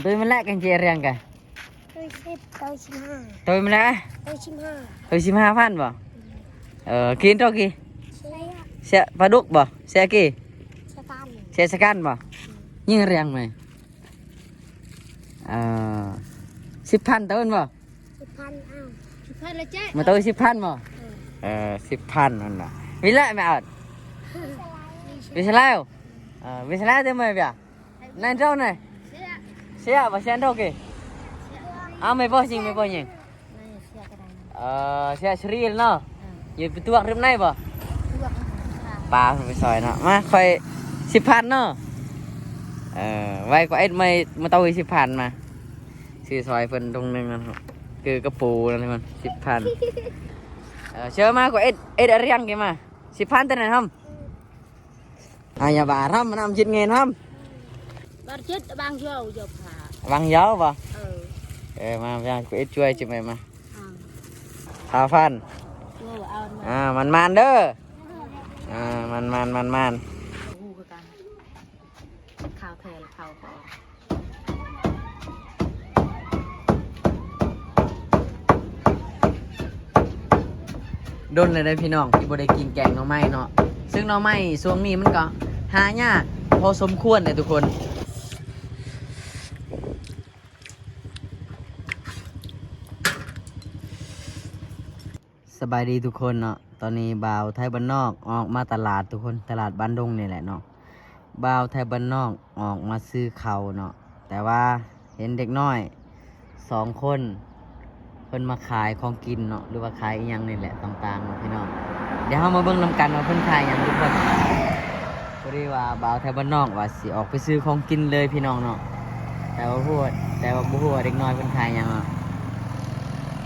ໂຕມັນແລະກັນເຈຮຽງກະ ໂຕສິບ ໂຕສິບຫ້າ ໂຕມັນແລະ ໂຕສິບຫ້າ ໂຕສິບຫ້າພັນບໍ່? ເອີ ກິນໂຕກີ ເຊຍ ເຊຍປາດຸກບໍ່? ເຊຍກີ ເຊຍກັນ ເຊຍສະກັນບໍ່? ຍິງຮຽງໄໝ ເອີ ສິບພັນໂຕມັນບໍ່? ສິບພັນ ອ້າວ ສິບພັນລະເຈ ມາໂຕສິບພັນບໍ່? ເອີ ເອີ ສິບພັນນັ້ນນະ ວິລະແມ່ອາດ ວິສະລາວ ເອີ ວິສະລາວເຕັມເລີຍເບຍ ນາຍເຈົ້ານາຍ ເຊຍ ເຊຍບໍ່? ເຊຍໂຕເກ ເຊຍ ອ້າວ ແມ່ບໍ່ຍິງ ແມ່ບໍ່ຍິງ ເຊຍກະໄດ້ ເອີ ເຊຍສະຣີລເນາະ ເອີ ຢູ່ປະຕວກລິບໃນບໍ່? ປະຕວກ ປາໄປຊອຍເນາະ ມາຂ້ອຍສິບພັນເນາະ ເອີ ໄວກວ່າເອັດໃໝ່ ມາເຕົ້າອີກສິບພັນມາ ຊື້ຊອຍເພິ່ນຖົງໜຶ່ງນັ້ນ ຄືກະປູນັ້ນມັນສິບພັນ ເອີ ເຊີມາກວ່າເອັດ ເອັດອາຣຽງກິມາ ສິບພັນແຕ່ນັ້ນຫຳ ອາຍາບາທຳນຳຈິດເງິນຫຳ ບາດຈິດບາງເຍົວເຢີຍວພາ ບາງເຍົວບໍ່? ເອີ ເອີ ມາ ມາ ເອັດຊ່ວຍຈິມາ ອາ ຊາວພັນ ເອີ ເອົາ ອາ ມັນມານເດີ ອາ ມັນມານ ມັນມານ ຮູ້ຄືກັນ ຂ່າວແທ້ແລ້ວເຂົາກໍ ດົນແລ້ວເດ້ພີ່ນ້ອງ ທີ່ບໍ່ໄດ້ກິນແກງໜໍ່ໄມ້ເນາະ ເຊິ່ງໜໍ່ໄມ້ຊ່ວງນີ້ມັນກໍຫາຍາກພໍສົມຄວນເດ້ທຸກຄົນ. ສະບາຍດີທຸກຄົນເນາະ ຕອນນີ້ບ່າວໄທບ້ານນອກອອກມາຕະຫຼາດທຸກຄົນ ຕະຫຼາດບ້ານດົງນີ້ແຫຼະເນາະ. ບ່າວໄທບ້ານນອກອອກມາຊື້ເຂົ້າເນາະ ແຕ່ວ່າເຫັນເດັກນ້ອຍສອງຄົນ ເພິ່ນມາຂາຍຂອງກິນເນາະ ຫຼືວ່າຂາຍອີ່ຫຍັງນີ້ແຫຼະຕ່າງໆເນາະພີ່ນ້ອງ. ດຽວເຮົາມາເບິ່ງນຳກັນວ່າເພິ່ນຂາຍຫຍັງທຸກຄົນ. ພໍດີວ່າບ່າວໄທບ້ານນອກວ່າຊິອອກໄປຊື້ຂອງກິນເລີຍພີ່ນ້ອງເນາະ ແຕ່ວ່າບໍ່ຮູ້ ແຕ່ວ່າບໍ່ຮູ້ວ່າເດັກນ້ອຍເພິ່ນຂາຍຫຍັງເນາະ.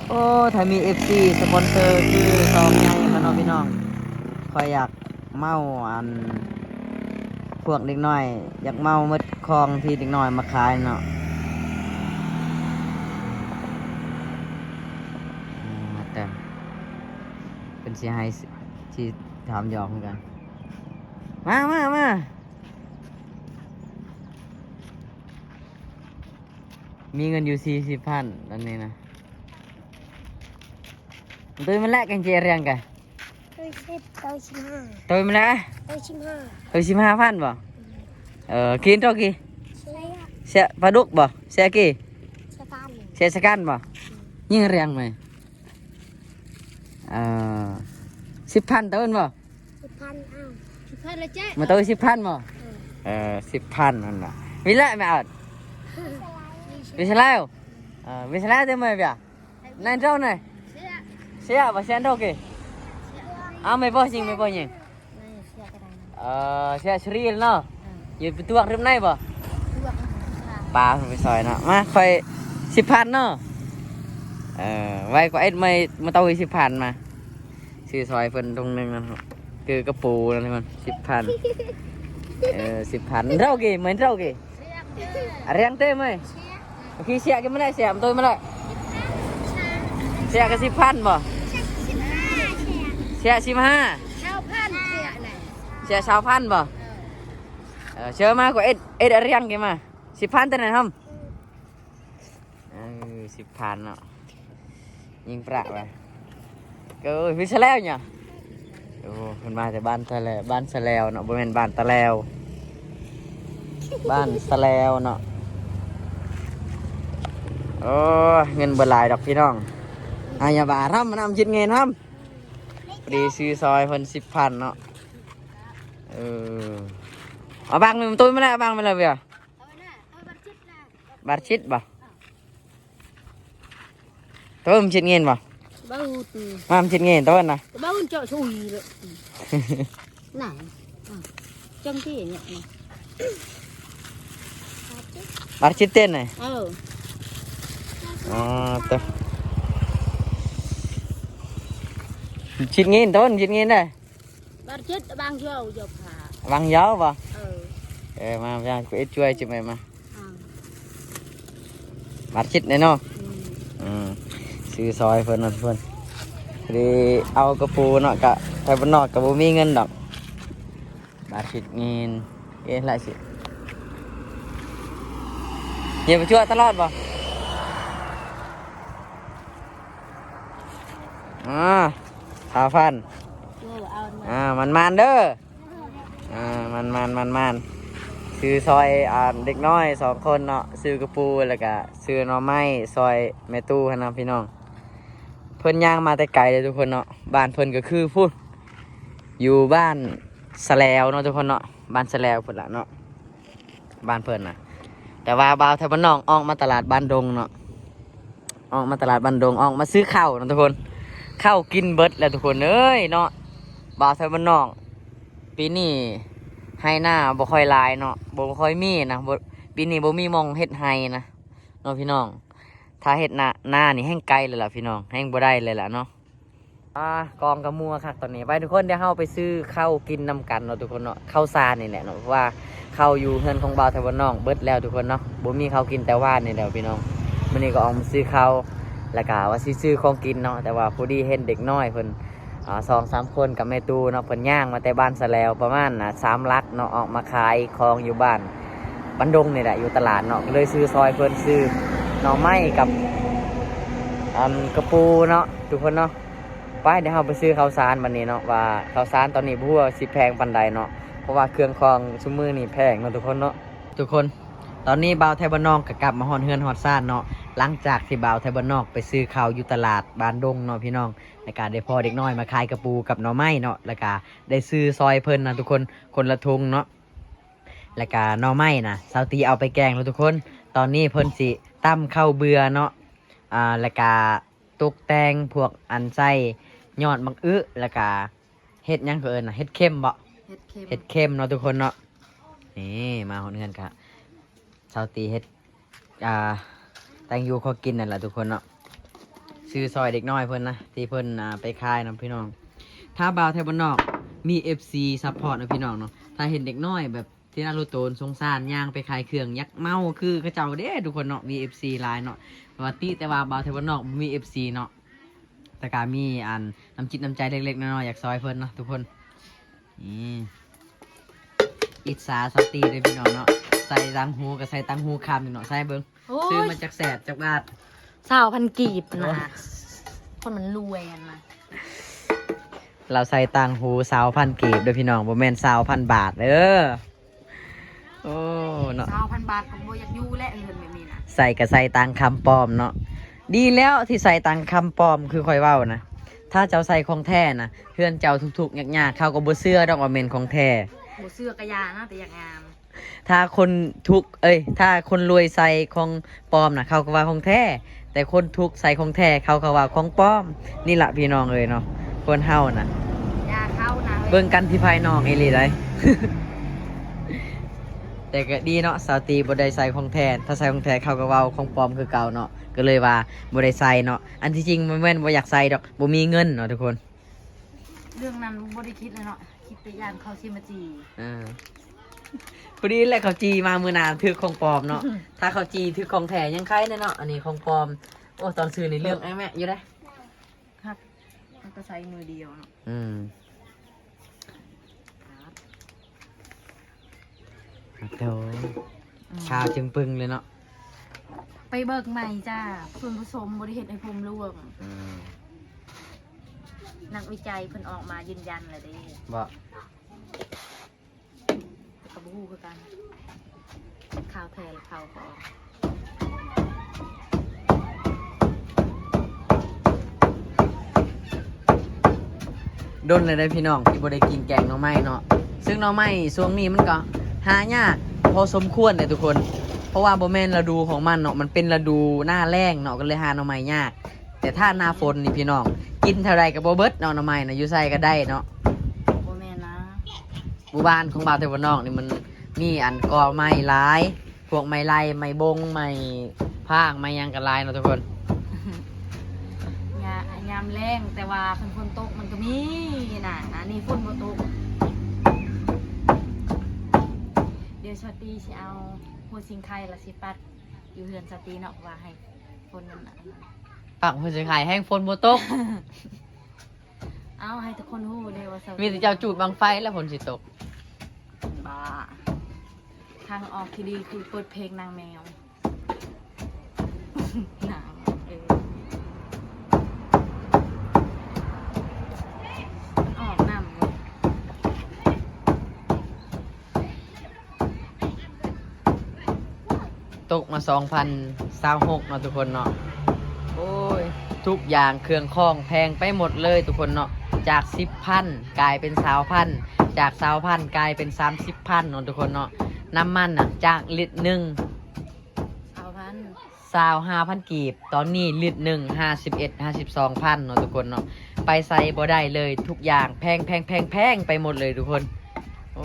ໂອ້ ຖ້າມີເອັຟຊີສະປອນເຊີຄືສອງໃຫຍ່ມາເນາະພີ່ນ້ອງ ຂ້ອຍຢາກເມົາ ອັນ ພວກເດັກນ້ອຍຢາກເມົາໝົດຂອງທີ່ເດັກນ້ອຍມາຂາຍເນາະ. ອືມ ແຕ່ເພິ່ນຊິໃຫ້ ຊິຖາມຢອກຄືກັນ. ມາ ມາ ມາ ມີເງິນຢູ່ສີ່ສິບພັນຕອນນີ້ນະ. ໂຕມັນແລະກັນເຈຮຽງກະ ໂຕສິບ ໂຕສິບຫ້າ ໂຕມັນແລະ ໂຕສິບຫ້າ ໂຕສິບຫ້າພັນບໍ່? ເອີ ກິນໂຕກີ ເຊຍ ເຊຍປາດຸກບໍ່? ເຊຍກີ ເຊຍກັນ ເຊຍສະກັນບໍ່? ຍິງຮຽງໄໝ ເອີ ສິບພັນໂຕມັນບໍ່? ສິບພັນ ອ້າວ ສິບພັນລະເຈ ມາໂຕສິບພັນບໍ່? ເອີ ເອີ ສິບພັນນັ້ນນະ ວິລະແມ່ອາດ ວິສະລາວ ເອີ ວິສະລາວເຕັມເລີຍເບຍ ນາຍເຈົ້ານາຍ ເຊຍ ເຊຍບໍ່? ເຊຍໂຕເກ ເຊຍ ອ້າວ ແມ່ບໍ່ຍິງ ແມ່ບໍ່ຍິງ ເຊຍກະໄດ້ ເອີ ເຊຍສະຣີລເນາະ ເອີ ຢູ່ປະຕວກລິບໃນບໍ່? ປະຕວກ ປາໄປຊອຍເນາະ ມາຂ້ອຍສິບພັນເນາະ ເອີ ໄວກວ່າເອັດໃໝ່ ມາເຕົ້າອີກສິບພັນມາ ຊື້ຊອຍເພິ່ນຖົງໜຶ່ງນັ້ນ ຄືກະປູນັ້ນມັນສິບພັນ ເອີ ສິບພັນ ເທົ່າກີ ແມ່ນເທົ່າກີ ອາຣຽງເຕໄໝ ໂອເຄ ເຊຍກິນມາໄດ້ ເຊຍໂຕມາໄດ້ ເຊຍກະສິບພັນບໍ່? ເຊຍສິບຫ້າ ຊາວພັນ ເຊຍນະ ເຊຍຊາວພັນບໍ່? ເອີ ເຊີມາກວ່າເອັດ ເອັດອາຣຽງກິນມາ ສິບພັນແຕ່ນັ້ນຫຳ ເອີ ສິບພັນເນາະ ຍິງປະວ່າ ເອີ ວິສະແລວຫຍັງ ໂອ້ ເພິ່ນມາແຕ່ບ້ານຕະແລ ບ້ານສະແລວເນາະ ບໍ່ແມ່ນບ້ານຕະແລວ ບ້ານສະແລວເນາະ. ໂອ້ ເງິນບໍ່ຫຼາຍດອກພີ່ນ້ອງ ອາຍາບາທຳນຳຈິດເງິນຫຳ ພໍດີຊື້ຊອຍເພິ່ນສິບພັນເນາະ ເອີ ເອົາບັງໜຶ່ງ ໂຕມາແລ້ວ ເອົາບັງມາແລ້ວເບຍ ບາດຈິດບໍ່? ໂຕມັນຊິດເງິນບໍ່? ມາມັນຊິດເງິນໂຕນະ ບາດເຈາະຊຸຍເລີຍ ນະ ຈັ່ງທີ່ເນຍ ບາດຈິດເຕັນນະ ເອີ ອໍ ໂຕຊິດເງິນໂຕ ຊິດເງິນໄດ້ ບາດຈິດບາງເຍົວເຍົວພາ ບາງເຍົວບໍ່? ເອີ ເອີ ມາ ມາ ເອັດຊ່ວຍຈິມາ ມາ ບາດຈິດແນ່ເນາະ ອືມ ອືມ ຊື້ຊອຍເພິ່ນເນາະ ເພິ່ນ ພໍດີເອົາກະປູເນາະ ກະໄທບ້ານນອກກະບໍ່ມີເງິນດອກ ບາດຈິດເງິນ ເອີ ຫຼາຍຊິ ຢ່າໄປຊົ່ວຕະຫຼອດບໍ່? ອ່າ ສາວພັນ ເອີ ເອົາ ອ່າ ມັນໆເດີ ອ່າ ມັນໆ ມັນໆ ຊື້ຊ່ອຍ ອ່າ ເດັກນ້ອຍສອງຄົນເນາະ ຊື້ກະປູ ແລ້ວກະຊື້ໜໍ່ໄມ້ຊ່ອຍແມ່ຕູ້ຫັ້ນນະພີ່ນ້ອງ. ເພິ່ນຍ່າງມາແຕ່ໄກເລີຍທຸກຄົນເນາະ ບ້ານເພິ່ນກໍຄືພຸ້ນ ຢູ່ບ້ານສະແລວເນາະທຸກຄົນເນາະ ບ້ານສະແລວພຸ້ນລະເນາະ ບ້ານເພິ່ນນະ. ແຕ່ວ່າບ່າວໄທບ້ານນອກອອກມາຕະຫຼາດບ້ານດົງເນາະ ອອກມາຕະຫຼາດບ້ານດົງ ອອກມາຊື້ເຂົ້າເນາະທຸກຄົນ. ເຂົ້າກິນເບິດແລ້ວທຸກຄົນເອີຍເນາະ ບ່າວໄທບ້ານນອກ ປີນີ້ໄຮ່ນາບໍ່ຄ່ອຍຫຼາຍເນາະ ບໍ່ ບໍ່ຄ່ອຍມີນະ ບໍ່ ປີນີ້ບໍ່ມີໝ່ອງເຮັດໄຮ່ນະເນາະພີ່ນ້ອງ. ຖ້າເຮັດນາ ນານີ້ແຮ່ງໄກເລີຍລະພີ່ນ້ອງ ແຮ່ງບໍ່ໄດ້ເລີຍລະເນາະ. ອ່າ ກອງກະມົວຄັກຕອນນີ້. ໄປທຸກຄົນ ດຽວເຮົາໄປຊື້ເຂົ້າກິນນຳກັນເນາະທຸກຄົນເນາະ ເຂົ້າສານນີ້ແຫຼະເນາະ ເພາະວ່າເຂົ້າຢູ່ເຮືອນຂອງບ່າວໄທບ້ານນອກເບິດແລ້ວທຸກຄົນເນາະ ບໍ່ມີເຂົ້າກິນແຕ່ວານນີ້ແລ້ວພີ່ນ້ອງ. ມື້ນີ້ກໍອອກມາຊື້ເຂົ້າ ແລ້ວກະວ່າຊິຊື້ຂອງກິນເນາະ ແຕ່ວ່າພໍດີເຫັນເດັກນ້ອຍເພິ່ນ ອ່າ ສອງສາມຄົນກັບແມ່ຕູ້ເນາະ ເພິ່ນຍ່າງມາແຕ່ບ້ານສະແລວ ປະມານ ອ່າ ສາມຫຼັກເນາະ ອອກມາຂາຍຂອງຢູ່ບ້ານ ບ້ານດົງນີ້ແຫຼະ ຢູ່ຕະຫຼາດເນາະ ກໍເລີຍຊື້ຊ່ອຍເພິ່ນ ຊື້ໜໍ່ໄມ້ກັບ ອັນ ກະປູເນາະທຸກຄົນເນາະ. ໄປ ດຽວເຮົາໄປຊື້ເຂົ້າສານບັດນີ້ເນາະ ວ່າເຂົ້າສານຕອນນີ້ບໍ່ຮູ້ວ່າຊິແພງປານໃດເນາະ ເພາະວ່າເຄື່ອງຂອງຊຸມມື້ນີ້ແພງເນາະທຸກຄົນເນາະ. ທຸກຄົນ ຕອນນີ້ບ່າວໄທບ້ານນອກກໍກັບມາຮອດເຮືອນຮອດຊານເນາະ ຫຼັງຈາກທີ່ບ່າວໄທບ້ານນອກໄປຊື້ເຂົ້າຢູ່ຕະຫຼາດບ້ານດົງເນາະພີ່ນ້ອງ ແລ້ວກະໄດ້ພໍເດັກນ້ອຍມາຂາຍກະປູກັບໜໍ່ໄມ້ເນາະ ແລ້ວກະໄດ້ຊື້ຊ່ອຍເພິ່ນນະທຸກຄົນ ຄົນລະຖົງເນາະ. ແລ້ວກະໜໍ່ໄມ້ນະ ສາວຕີເອົາໄປແກງແລ້ວທຸກຄົນ. ຕອນນີ້ເພິ່ນຊິຕຳເຂົ້າເບືອເນາະ ອ່າ ແລ້ວກະຕົກແຕ່ງພວກອັນໃສ່ຍອດໝາກອຶ ແລ້ວກະເຮັດຫຍັງເຂົາເອີ້ນນະ ເຫັດເຂັມບໍ? ເຫັດເຂັມ ເຫັດເຂັມເນາະທຸກຄົນເນາະ. ນີ້ມາຮອດເຮືອນກະ ສາວຕີເຮັດ ອ່າ ແຕ່ງຢູ່ຂໍກິນນັ້ນລະທຸກຄົນເນາະ ຊື້ຊ່ອຍເດັກນ້ອຍເພິ່ນນະ ທີ່ເພິ່ນ ອ່າ ໄປຂາຍນຳພີ່ນ້ອງ. ຖ້າບ່າວໄທບ້ານນອກມີເອັຟຊີຊັບພອດນະພີ່ນ້ອງເນາະ ຖ້າເຫັນເດັກນ້ອຍແບບທີ່ໜ້າໂລໂຕນສົງສານ ຍ່າງໄປຂາຍເຄື່ອງ ຢາກເມົາຄືເຂົາເຈົ້າເດ້ທຸກຄົນເນາະ ມີເອັຟຊີຫຼາຍເນາະ. ແຕ່ວ່າຕິແຕ່ວ່າບ່າວໄທບ້ານນອກບໍ່ມີເອັຟຊີເນາະ ແຕ່ກະມີອັນນ້ຳຈິດນ້ຳໃຈເລັກໆນ້ອຍໆ ຢາກຊ່ອຍເພິ່ນເນາະທຸກຄົນ. ນີ້ ອິດສາສາວຕີເດ້ພີ່ນ້ອງເນາະ ໃສ່ຕ່າງຫູກໍໃສ່ຕ່າງຫູຄຳນີ້ເນາະ ໃສ່ເບິ່ງ ໂອ້ຍ ຊື້ມາຈັກແສນຈັກບາດ? ຊາວພັນກີບນະ ໂອ້ຍ ຄົນມັນລວຍຫັ້ນນະ ລາວໃສ່ຕ່າງຫູຊາວພັນກີບເດີ້ພີ່ນ້ອງ ບໍ່ແມ່ນຊາວພັນບາດເດີ້. ໂອ້ ເນາະ ຊາວພັນບາດກໍບໍ່ຢາກຢູ່ແຫຼະ ເຮືອນແບບນີ້ນະ ໃສ່ກໍໃສ່ຕ່າງຄຳປອມເນາະ. ດີແລ້ວທີ່ໃສ່ຕ່າງຄຳປອມ ຄືຂ້ອຍເວົ້ານະ ຖ້າເຈົ້າໃສ່ຂອງແທ້ນະ ເຮືອນເຈົ້າທຸກໆຍາກໆ ເຂົາກໍບໍ່ເຊື່ອດອກວ່າແມ່ນຂອງແທ້. ບໍ່ເຊື່ອກໍຢ່ານະ ແຕ່ຢາກງາມ. ຖ້າຄົນທຸກ ເອີຍ ຖ້າຄົນລວຍໃສ່ຂອງປອມນະ ເຂົາກໍວ່າຂອງແທ້ ແຕ່ຄົນທຸກໃສ່ຂອງແທ້ ເຂົາກໍວ່າຂອງປອມ. ນີ້ລະພີ່ນ້ອງເອີຍເນາະ ຄົນເຮົານະ ຢ່າເຂົ້ານະ ເບິ່ງກັນທີ່ພາຍນອກອີ່ຫຼີໃດ. ແຕ່ກໍດີເນາະ ສາວຕີບໍ່ໄດ້ໃສ່ຂອງແທ້ ຖ້າໃສ່ຂອງແທ້ເຂົາກໍເວົ້າຂອງປອມຄືເກົ່າເນາະ ກໍເລີຍວ່າບໍ່ໄດ້ໃສ່ເນາະ. ອັນທີ່ຈິງບໍ່ແມ່ນບໍ່ຢາກໃສ່ດອກ ບໍ່ມີເງິນເນາະທຸກຄົນ. ເລື່ອງນັ້ນບໍ່ໄດ້ຄິດເລີຍເນາະ ຄິດແຕ່ຢ້ານເຂົາຊິມາຈີ່. ເອີ ພໍດີແຫຼະ ເຂົາຈີ່ມາມື້ໜ້າຖືກຂອງປອມເນາະ. ຖ້າເຂົາຈີ່ຖືກຂອງແທ້ຍັງໄຄແດ່ເນາະ ອັນນີ້ຂອງປອມ. ໂອ້ ຕອນຊື້ນີ້ເລື່ອງແອະແມະຢູ່ເດ້ ຄັກ ມັນກໍໃຊ້ມືດຽວເນາະ. ອືມ ໂອ້ຍ ອືມ ຂາວຈຶ່ງປຶງເລີຍເນາະ. ໄປເບີກໃໝ່ຈ້າ ສ່ວນຜະສົມບໍ່ໄດ້ເຮັດໃຫ້ຜົມລ່ວງ. ອືມ ນັກວິໄຈເພິ່ນອອກມາຢືນຢັນແລ້ວເດ້. ບໍ່? ກໍບໍ່ຮູ້ຄືກັນ ຂາວແທ້ແລ້ວຂາວປອມ. ດົນແລ້ວເດ້ພີ່ນ້ອງ ທີ່ບໍ່ໄດ້ກິນແກງໜໍ່ໄມ້ເນາະ. ເຊິ່ງໜໍ່ໄມ້ຊ່ວງນີ້ມັນກໍຫາຍາກພໍສົມຄວນເດ້ທຸກຄົນ ເພາະວ່າບໍ່ແມ່ນລະດູຂອງມັນເນາະ ມັນເປັນລະດູໜ້າແລ້ງເນາະ ກໍເລີຍຫາໜໍ່ໄມ້ຍາກ. ແຕ່ຖ້າໜ້າຝົນນີ້ພີ່ນ້ອງ ກິນເທົ່າໃດກໍບໍ່ເບິດເນາະ ໜໍ່ໄມ້ນະ ຢູ່ໃສກໍໄດ້ເນາະ. ບໍ່ແມ່ນນະ ໝູ່ບ້ານຂອງບ່າວໄທບ້ານນອກນີ້ມັນມີອັນກໍໄມ້ຫຼາຍ ພວກໄມ້ໄລ່ ໄມ້ບົງ ໄມ້ພາງ ໄມ້ຫຍັງກໍຫຼາຍເນາະທຸກຄົນ. ຍາ ຍາມແລ້ງ ແຕ່ວ່າຄັນຝົນຕົກມັນກໍມີນະ ອັນນີ້ຝົນບໍ່ຕົກ. ດຽວສາວຕີຊິເອົາຫົວຊິງໄຄລະຊິປັກຢູ່ເຮືອນສາວຕີເນາະ ວ່າໃຫ້ຝົນມັນ ປັກຫົວຊິງໄຄແຮ່ງຝົນບໍ່ຕົກ. ເອົາ ໃຫ້ທຸກຄົນຮູ້ເດ້ວ່າ ມີແຕ່ເຈົ້າຈູດບັ້ງໄຟແລ້ວຝົນຊິຕົກ. ບ້າ ທາງອອກທີ່ດີຄືເປີດເພງນາງແມວ. ໜາວ ເອີ ມັນອອກນ້ຳເວີ້ຍ. ຕົກມາສອງພັນຊາວຫົກເນາະທຸກຄົນເນາະ. ໂອ້ຍ ທຸກຢ່າງເຄື່ອງຂອງແພງໄປໝົດເລີຍທຸກຄົນເນາະ. ຈາກສິບພັນກາຍເປັນຊາວພັນ ຈາກຊາວພັນກາຍເປັນສາມສິບພັນເນາະທຸກຄົນເນາະ. ນ້ຳມັນນະ ຈາກລິດໜຶ່ງ ຊາວພັນ ຊາວຫ້າພັນກີບ ຕອນນີ້ລິດໜຶ່ງ ຫ້າສິບເອັດ ຫ້າສິບສອງພັນເນາະທຸກຄົນເນາະ. ໄປໃສບໍ່ໄດ້ເລີຍ ທຸກຢ່າງແພງ ແພງ ແພງ ແພງໄປໝົດເລີຍທຸກຄົນ. ໂອ້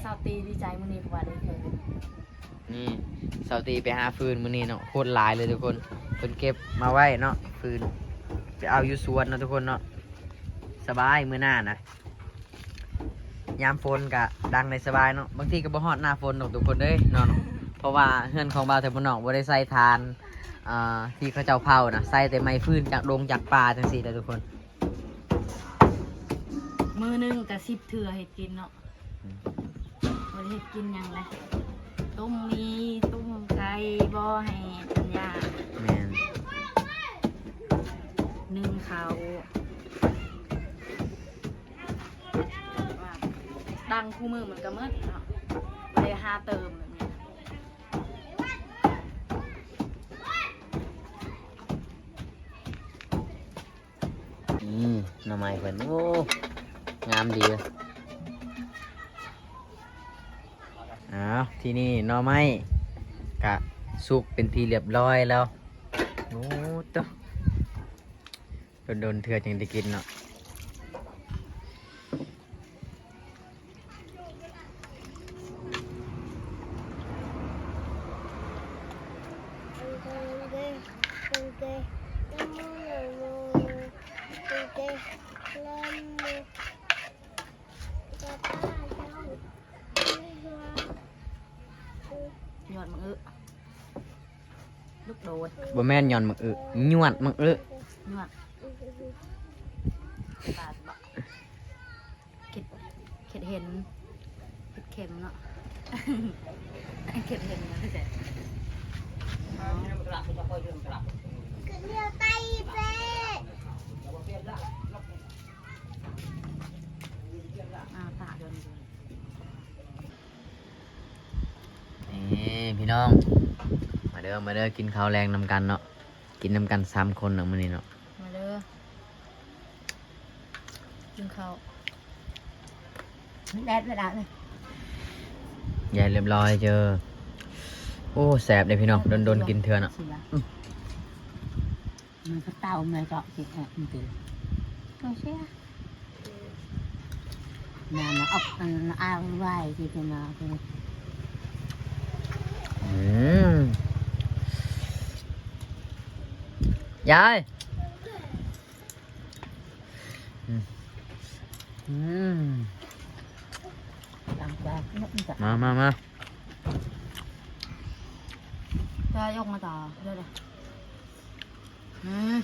ຊາວຕີດີໃຈມື້ນີ້ ເພາະວ່າໄດ້ເຄີຍ ນີ້ ຊາວຕີໄປຫາຟືນມື້ນີ້ເນາະ ໂຄດຫຼາຍເລີຍທຸກຄົນ. ເພິ່ນເກັບມາໄວ້ເນາະ ຟືນ ໄປເອົາຢູ່ສວນເນາະທຸກຄົນເນາະ. ສະບາຍ ມື້ໜ້ານະ ຍາມຝົນກະດັງໄດ້ສະບາຍເນາະ. ບາງທີກະບໍ່ຮອດໜ້າຝົນດອກທຸກຄົນເອີຍເນາະ ເພາະວ່າເຮືອນຂອງບ່າວແຖວບ້ານນອກບໍ່ໄດ້ໃຊ້ຖ່ານ ອ່າ ທີ່ເຂົາເຈົ້າເຜົານະ ໃຊ້ແຕ່ໄມ້ຟືນຈາກດົງຈາກປ່າຈັ່ງຊີ້ແຫຼະທຸກຄົນ. ມື້ໜຶ່ງກະສິບເທື່ອເຮັດກິນເນາະ. ອືມ ບໍ່ໄດ້ເຮັດກິນຫຍັງເລີຍ ຕົ້ມໝີ່ ຕົ້ມໄກ່ ບໍ່ໃຫ້ອັນຍາ ແມ່ນ ໜຶ້ງເຂົ້າ ວ່າຕັ້ງຄູ່ມື້ມັນກະໝົດເນາະ ບໍ່ໄດ້ຫາເຕີມແບບນີ້. ນີ້ໜໍ່ໄມ້ເພິ່ນ ໂອ້ ງາມດີເວີ້ຍ. ອ້າວ ທີນີ້ໜໍ່ໄມ້ກະສຸກເປັນທີ່ລຽບຮ້ອຍແລ້ວ. ໂອ້ ໂຕ ດົນໆເທື່ອຈຶ່ງໄດ້ກິນເນາະ. ຍອດໝາກອຶ ລູກໂດດ ບໍ່ແມ່ນຍອດໝາກອຶ ຍວດໝາກອຶ ຍວດ ເຂດ ເຂດເຫັນ ເຂດເຂັມເນາະ ເຂດເຫັນນະ ອາ ຕາກ ນີ້ພີ່ນ້ອງ ມາເດີ ມາເດີ ກິນເຂົ້າແລງນຳກັນເນາະ ກິນນຳກັນສາມຄົນນະມື້ນີ້ເນາະ ມາເດີ ກິນເຂົ້າ ແດດ ແດດ ແດດລຽບຮ້ອຍເຈີ ໂອ້ ແຊບເດ້ພີ່ນ້ອງ ດົນໆກິນເທື່ອເນາະ ອືມ ມັນກະເຕົາແມ່ເຈາະຊິແອບມັນຕິ ກະເຊຍ ແມ່ນອອກອັນອາວໄວຊິເປັນນາ ອືມ ຍາຍ ອືມ ອືມ ມາ ມາ ມາ ຈະຍົກມາຕໍ່ ເດີ ອືມ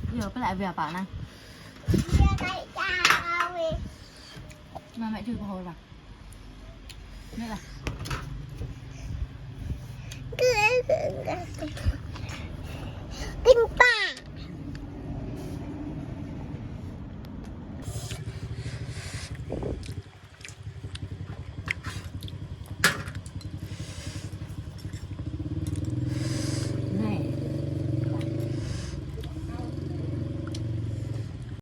ເດີ ໄປແຫຼະເບຍປາກນະ ມາ ແມ່ຖືກະໂຫລະ ນີ້ລະ